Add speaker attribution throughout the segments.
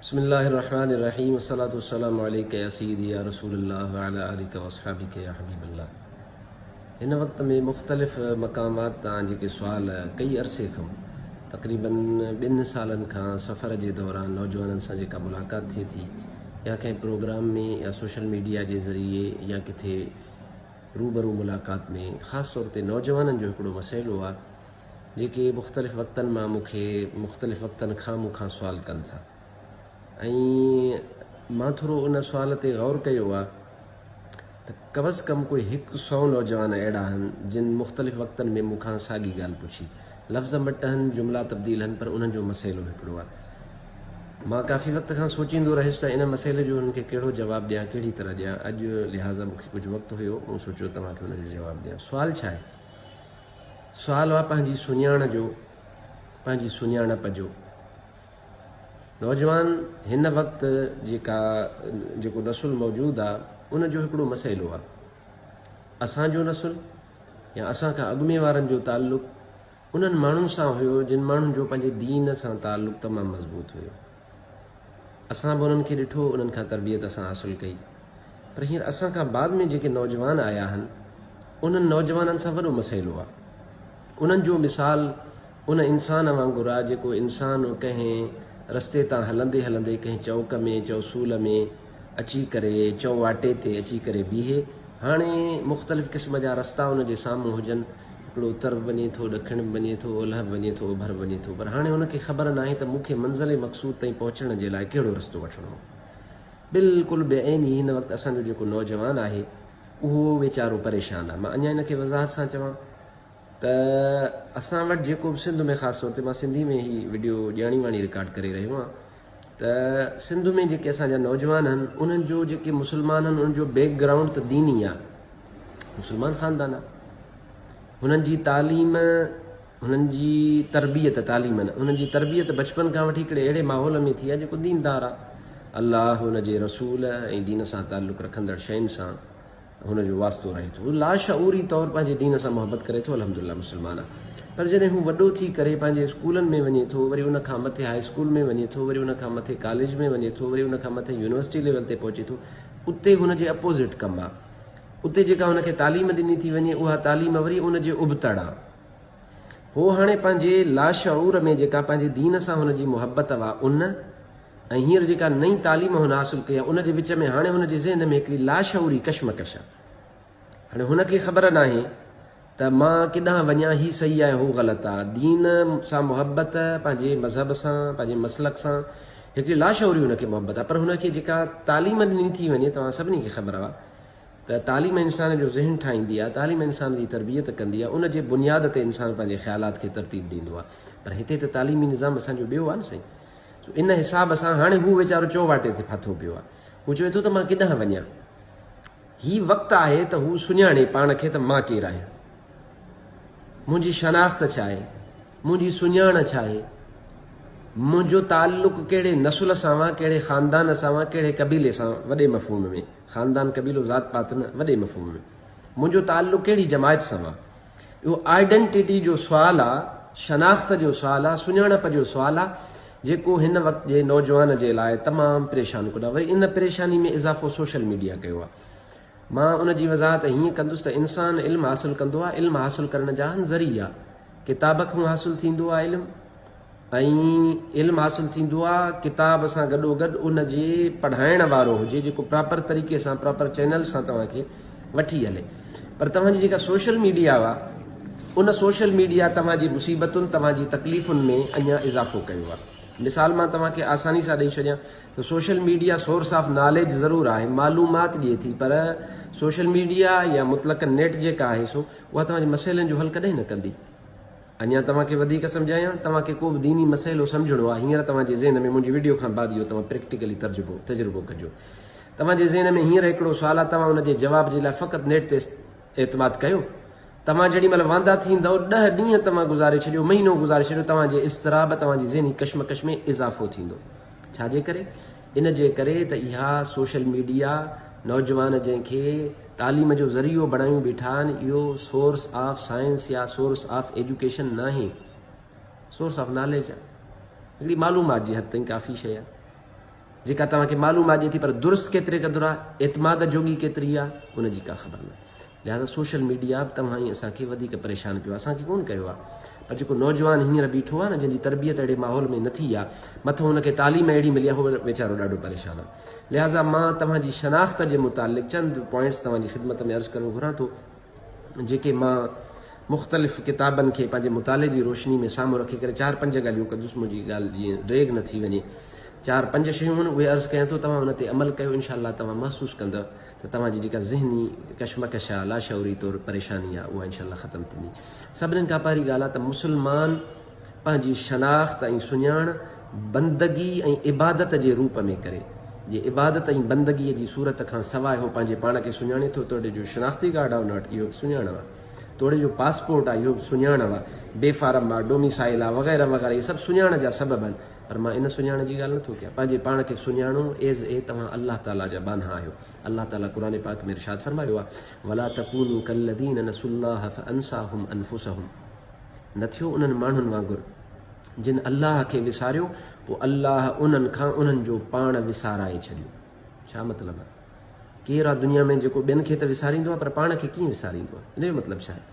Speaker 1: بسم الله الرحمن الرحيم الصلوة والسلام عليك يا سيدي يا رسول الله وعلى آلك واصحابك يا حبيب الله هن وقت ۾ مختلف مقامات تان جيڪي سوال ڪئي عرصي کان تقريبن ٻن سالن کان سفر جي دوران نوجوانن سان جيڪا ملاقات ٿئي ٿي يا ڪنهن پروگرام ۾ يا سوشل ميڊيا جي ذريعي يا ڪٿي روبرو ملاقات ۾ خاص طور تي نوجوانن جو هڪڙو مسئلو آ جيڪي مختلف وقتن مان مون کي مختلف وقتن کان مون کان سوال ڪن ٿا ۽ مان ٿورو ان سوال تي غور ڪيو آ ته ڪم از ڪم ڪوئي هڪ سئو نوجوان اهڙا آهن جن مختلف وقتن ۾ مون کان ساڳي ڳالهه پڇي. لفظ مٽ آهن، جملا تبديل آهن پر انهن جو مسئلو هڪڙو آ. مان ڪافي وقت کان سوچيندو رهيس ته ان مسئلي جو انهن کي ڪهڙو جواب ڏيان، ڪهڙي طرح ڏيان. اڄ لهٰذا مون کي ڪجهه وقت هيو، مون سوچيو توهان کي ان جو جواب ڏيان. سوال ڇا آهي؟ سوال آ پنهنجي سڃاڻ جو، پنهنجي سڃاڻپ جو. نوجوان هن وقت جيڪا جيڪو نسل موجود آ ان جو هڪڙو مسئلو آ. اسان جو نسل يا اسان کان اڳ ۾ وارن جو تعلق انهن ماڻهن سان هيو جن ماڻهن جو پنهنجي دين سان تعلق تمام مضبوط هيو. اسان به انهن کي ڏٺو، انهن کان تربيت اسان حاصل ڪئي. پر هينئر اسان کان بعد ۾ جيڪي نوجوان آيا آهن، انهن نوجوانن سان وڏو مسئلو آ. انهن جو مثال ان انسان وانگر آ جيڪو انسان ڪنهن رستي تان هلندي هلندي ڪنهن چؤڪ ۾، چؤسول ۾، اچي ڪري چؤ واٽي تي اچي ڪري بيهي. هاڻي مختلف قسم جا رستا ان جي سامهون هجن، هڪڙو اتر به وڃي ٿو، ڏکڻ به وڃي ٿو، اولهه به وڃي ٿو، اوڀر به وڃي ٿو، پر هاڻي هن کي خبر ناهي ته مون کي منزل مقصود تائين پهچڻ جي لاء ڪهڙو رستو وٺڻو آهي. بلڪل بعين ئي هن وقت اسان جو جيڪو نوجوان آهي، اهو ويچارو پريشان آهي. مان اڃا ان کي وضاحت سان چوان ته اسان وٽ جيڪو به سنڌ ۾ خاص طور تي مان سنڌي ۾ هي وڊيو ڄاڻي واڻي رڪارڊ ڪري رهيو آهيان ته سنڌ ۾ جيڪي اسان جا نوجوان آهن انهن جو جيڪي مسلمان آهن انهن جو بيڪ گرائونڊ ته ديني آهي مسلمان خاندان آهي هنن جي تعليم هنن جي تربيت تعليم نه هنن جي تربيت بچپن کان وٺي هڪڙي اهڙي ماحول ۾ ٿي آهي جيڪو ديندار آهي الله هن جي رسول ۽ دين سان تعلق رکندڙ شين سان هن جو واسطو رهي ٿو. هو لاشعوري طور پنهنجي دين سان محبت ڪري ٿو الحمدلله مسلمان آ پر جڏهن هو وڏو ٿي ڪري پنهنجي اسڪولن ۾ وڃي ٿو وري ان کان مٿي هاء اسڪول ۾ وڃي ٿو وري ان کان مٿي ڪاليج ۾ وڃي ٿو وري ان کان مٿي يونيورسٽي ليول تي پهچي ٿو اتي هن جي اپوزٽ ڪم آ اتي جيڪا هن کي تعليم ڏني ٿي وڃي اها تعليم وري ان جي ابتڙ آ هو هاڻي پنهنجي لاشعور ۾ جيڪا پنهنجي دين سان هن جي محبت هئا ان ۽ هينئر جيڪا نئين تعليم هن حاصل ڪئي آهي ان جي وچ ۾ هاڻي هن جي ذهن ۾ هڪڙي لاشعوري ڪشمڪش آهي. هاڻي هن کي خبر ناهي ته مان ڪيڏانهن وڃان هي صحيح آهي هو غلط آهي. دين سان محبت پنهنجي مذهب سان پنهنجي مسلڪ سان هڪڙي لاشعوري هن کي محبت آهي پر هن کي جيڪا تعليم ڏني ٿي وڃي توهان سڀني کي خبر آهي ته تعليم انسان جو ذهن ٺاهيندي آهي، تعليم انسان جي تربيت ڪندي آهي، ان جي بنياد تي انسان پنهنجي خيالات کي ترتيب ڏيندو آهي پر هتي ته تعليمي نظام اسان جو ٻيو آهي نه سائين. سو ان حساب سان هاڻي هو ويچارو چوواٽي تي ڦاٿو پيو آهي. هو چوي ٿو ته مان ڪيڏانهن وڃان؟ هي وقت آهي ته هو سڃاڻي پاڻ کي ته مان ڪير آهيان؟ منهنجي شناخت ڇا آهي؟ منهنجي سڃاڻ ڇا آهي؟ منهنجو تعلق ڪهڙي نسل سان آهي، ڪهڙي خاندان سان آهي، ڪهڙي قبيلي سان، وڏي مفهوم ۾، خاندان، قبيلو، ذات پات نه، وڏي مفهوم ۾. منهنجو تعلق ڪهڙي جماعت سان آهي؟ اهو آئيڊنٽيٽي جو سوال آ، شناخت جو سوال آ، سڃاڻپ جو سوال آ، جيڪو هن وقت جي نوجوان جي لاء تمام پريشان ڪن آ. وري ان پريشاني ۾ اضافو سوشل ميڊيا ڪيو آ. مان ان جي وضاحت هيئن ڪندس ته انسان علم حاصل ڪندو آ، علم حاصل ڪرڻ جا آهن ذريعا. ڪتاب کان حاصل ٿيندو آ علم ۽ علم حاصل ٿيندو آ ڪتاب سان گڏوگڏ ان جي پڙهائڻ وارو هجي جيڪو پراپر طريقي سان پراپر چينل سان توهان کي وٺي هلي پر توهان جي جيڪا سوشل ميڊيا آ ان سوشل ميڊيا توهان جي مصيبتن توهان جي تڪليفن ۾ اڃا اضافو ڪيو آ مثال مان توهان کي آساني سان ڏئي ڇڏيان ته social media source of knowledge ضرور آهي معلومات ڏئي ٿي پر سوشل ميڊيا يا مطلق نيٽ جيڪا آهي سو اها توهان جي مسئلن جو حل ڪڏهن نه ڪندي. اڃا توهان کي وڌيڪ سمجهايان، توهان کي ڪو به ديني مسئلو سمجهڻو آهي، هينئر توهان جي ذهن ۾ منهنجي وڊيو کان بعد اهو توهان پريڪٽيڪلي ترجبو تجربو ڪجو. توهان جي ذهن ۾ هينئر هڪڙو سوال آهي، توهان ان جي جواب جي لاء فقط نيٽ تي اعتماد ڪيو. توهان جيڏي مهل واندا ٿيندؤ، ڏهه ڏينهن توهان گذاري ڇڏيو، مهينو گذاري ڇڏيو، توهان جي اضطراب، توهان جي ذهني ڪشمڪش ۾ اضافو ٿيندو. ڇا جي ڪري؟ ان جي ڪري ته اها سوشل ميڊيا نوجوان جنهن کي تعليم جو ذريعو بڻايون بيٺا آهن اهو سورس آف سائنس يا سورس آف ايجوڪيشن ناهي، سورس آف ناليج آهي. هڪڙي معلومات جي حد تائين ڪافي شيء آهي. جيڪا توهان کي معلومات ڏئي ٿي پر درست ڪيتري قدر آهي، اعتماد جوڳي ڪيتري آهي، ان جي ڪا خبر ناهي. لهٰذا سوشل ميڊيا به توهان ۽ اسان کي وڌيڪ پريشان ڪيو آهي، اسان کي ڪونه ڪيو آهي پر جيڪو نوجوان هينئر بيٺو آهي نه جنهن جي تربيت اهڙي ماحول ۾ نه ٿي آهي، مٿو هن کي تعليم اهڙي ملي آهي هو ويچارو ڏاڍو پريشان آهي. لهٰذا مان توهان جي شناخت جي متعلق چند پوائنٽس توهان جي خدمت ۾ عرض ڪرڻ گهران ٿو. جيڪي مان مختلف ڪتابن کي پنهنجي مطالعي جي روشني ۾ سامهون رکي ڪري چار پنج ڳالهيون ڪندس منهنجي ڳالهه جيئن ڊيگهه نه ٿي وڃي چار پنج شيون آهن اهي عرض ڪيان ٿو توهان ان تي عمل ڪيو انشاء الله توهان محسوس ڪندؤ ته توهان جي جيڪا ذهني ڪشمڪش آهي لاشعوري طور پريشاني آهي اها انشاء الله ختم ٿيندي سڀنين کان پهرين ڳالهه آهي ته مسلمان پنهنجي شناخت ۽ سڃاڻ بندگي ۽ عبادت جي روپ ۾ ڪري. جي عبادت ۽ بندگيء جي صورت کان سواء هو پنهنجي پاڻ کي سڃاڻي ٿو، توڙي جو شناختي ڪارڊ آهي ان وٽ اهو به سڃاڻ آهي، توڙي جو پاسپورٽ آهي اهو به سڃاڻ آهي، بي فارم آهي، ڊوميسائل آهي وغيره وغيره اهي سڀ سڃاڻ جا سبب آهن پر مان ان سڃاڻ جي ڳالهه نٿو ڪيان. پنهنجي پاڻ کي سڃاڻو ايز اي توهان الله تعاليٰ جا ٻانها آهيو. الله تعاليٰ قرآن پاڪ ۾ ارشاد فرمايو آهي، ولا تڪونوا ڪالذين نسوا الله فانساهم انفسهم. نه ٿيو انهن ماڻهن وانگر جن الله کي وساريو پوء الله انهن کان انهن جو پاڻ وسارائي ڇڏيو. ڇا مطلب آهي؟ ڪير آهي دنيا ۾ جيڪو ٻين کي ته وساريندو آهي پر پاڻ کي ڪيئن وساريندو آهي؟ ان جو مطلب ڇا آهي؟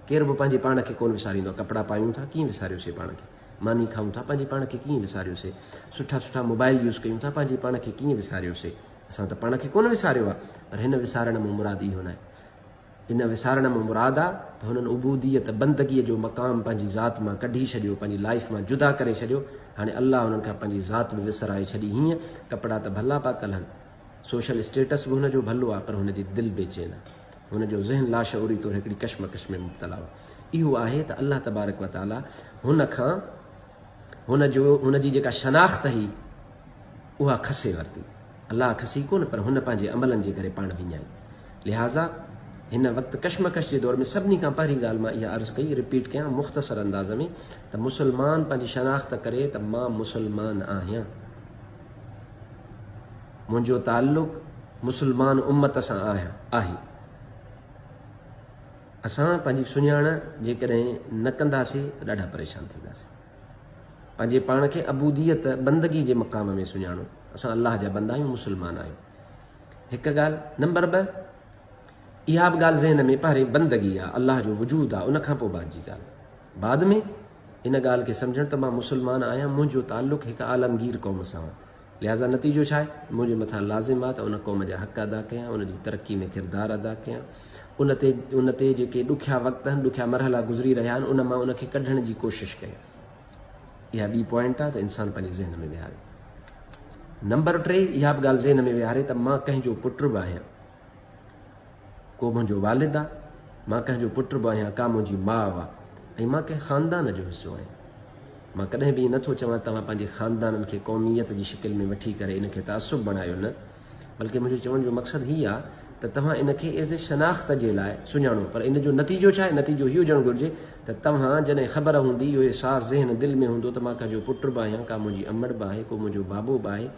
Speaker 1: ڪير به پنهنجي پاڻ کي ڪونه وساريندو آهي. ڪپڙا پايون ٿا ڪيئن وساريوسي پاڻ کي؟ ماني کائون ٿا پنهنجي پاڻ کي ڪيئن وساريوسي؟ سٺا سٺا موبائل يوز ڪيون ٿا پنهنجي پاڻ کي ڪيئن وساريوسي؟ اسان ته پاڻ کي ڪونه وساريو آهي پر هن وسارڻ مان مراد اهو ناهي. ان وسارڻ مان مراد آ ته هنن عبوديت، بندگيء، جو مقام پنهنجي ذات مان ڪڍي ڇڏيو، پنهنجي لائيف مان جدا ڪري ڇڏيو، هاڻي الله هنن کان پنهنجي ذات به وسرائي ڇڏي هيئن ڪپڙا ته ڀلا پاتل هن، سوشل اسٽيٽس به هن جو ڀلو آ پر هن جي دل بي چين آ، هن جو ذهن لاشعوري طور هڪڙي ڪشمڪش ۾ مبتلا آ. اهو آهي ته الله تبارڪ و تعاليٰ هن کان هن جو هن جي جيڪا شناخت هئي اها کسي ورتي. الله کسي ڪونه پر هن پنهنجي عملن جي ڪري پاڻ وڃائي. لهٰذا هن وقت ڪشمڪش جي دور ۾ سڀني کان پهرين ڳالهه مان اها عرض ڪئي، رپيٽ ڪيان مختصر انداز ۾ ته مسلمان پنهنجي شناخت ڪري ته مان مسلمان آهيان. منهنجو تعلق مسلمان امت سان آهي. اسان پنهنجي سڃاڻ جيڪڏهن نه ڪنداسين ته ڏاڍا پريشان ٿينداسين. پنهنجي پاڻ کي عبوديت، بندگي، جي مقام ۾ سڃاڻو. اسان الله جا بندا آهيون، مسلمان آهيون. هڪ ڳالهه. نمبر ٻه، اها به ڳالهه ذهن ۾ پهرين بندگي آ، الله جو وجود آ، ان کان پوء بعد جي ڳالهه. بعد ۾ ان ڳالهه کي سمجهڻ ته مان مسلمان آهيان، منهنجو تعلق هڪ عالمگير قوم سان آ. لهٰذا نتيجو ڇا آهي؟ منهنجي مٿان لازم آ ته ان قوم جا حق ادا ڪيان، ان جي ترقي ۾ ڪردار ادا ڪيان، ان تي ان تي جيڪي ڏکيا وقت آهن، ڏکيا مرحلا گذري رهيا آهن، ان مان ان کي ڪڍڻ جي ڪوشش ڪيان. اها ٻي پوائنٽ آ ته انسان پنهنجي ذهن ۾ ويهاري. نمبر ٽي، اها به ڳالهه ذهن ۾ ويهاري ته مان ڪنهن جو پٽ به آهيان. ڪو منهنجو والد آ، مان ڪنهن جو پٽ به آهيان، ڪا منهنجي ماء آ ۽ مان ڪنهن خاندان جو حصو آهيان. مان ڪڏهن به ائين نه ٿو چوان توهان پنهنجي خاندانن کي قوميت جي شڪل ۾ وٺي ڪري ان کي تعصب بڻايو نه بلڪه منهنجو چوڻ جو مقصد هي آ ته توهان ان کي ايز اي شناخت جي لاء سڃاڻو پر ان جو نتيجو ڇا آهي نتيجو هي هجڻ گهرجي ته توهان جڏهن خبر هوندي اهو احساس ذهن دل ۾ هوندو ته مان ڪنهن جو پٽ به آهيان ڪا منهنجي امڙ به آهي ڪو منهنجو بابو به آهي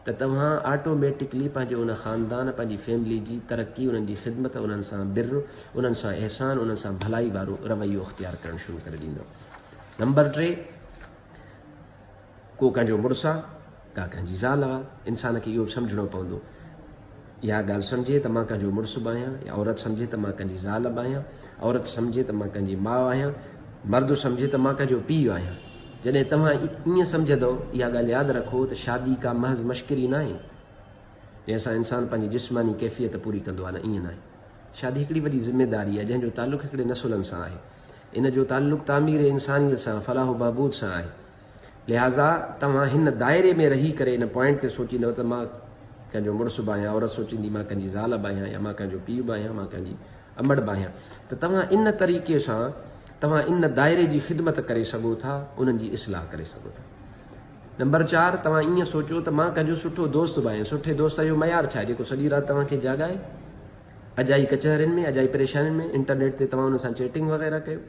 Speaker 1: ته توهان آٽوميٽڪلي پنهنجي ان خاندان، پنهنجي فيملي جي ترقي، انهن جي خدمت، انهن سان بر، انهن سان احسان، انهن سان ڀلائي وارو رويو اختيار ڪرڻ شروع ڪري ڏيندؤ. نمبر ٽي، ڪو ڪنهن جو مڙس آ، ڪا ڪنهن جي زال آ، انسان کي اهو به سمجهڻو پوندو. اها ڳالهه سمجهي ته مان ڪنهن جو مڙس به آهيان يا عورت سمجهي ته مان ڪنهن جي زال به آهيان، عورت سمجهي ته مان ڪنهن جي ماء آهيان، مرد سمجهي ته مان ڪنهن جو پيء آهيان. جڏهن توهان ائين سمجهندؤ، اها ڳالهه ياد رکو ته شادي ڪا محض مشڪري ناهي، جنهن سان انسان پنهنجي جسماني ڪيفيت پوري ڪندو آهي، نه ائين ناهي. شادي هڪڙي وڏي ذميداري آهي، جنهن جو تعلق هڪڙي نسلن سان آهي. ان جو تعلق تعمير انسانيت سان، فلاح و بهبود سان آهي. لهٰذا توهان هن دائري ۾ رهي ڪري ان پوائنٽ تي سوچيندؤ ته مان ڪنهن جو مڙس به آهيان، عورت سوچيندي مان ڪنهن جي زال به آهيان يا مان ڪنهن جو پيء به آهيان، مان ڪنهن جي امڙ به آهيان ته توهان ان طريقي سان توهان ان دائري جي خدمت ڪري سگهو ٿا، انهن جي اصلاح ڪري سگهو ٿا. نمبر چار، توهان ائين سوچو ته مان ڪنهن جو سٺو دوست به آهيان، سٺي دوست جو معيار ڇا آهي؟ جيڪو سڄي رات توهان کي جاڳائي، اجائي ڪچهرين ۾، اجائي پريشانين ۾، انٽرنيٽ تي توهان ان سان چيٽنگ وغيره ڪيو.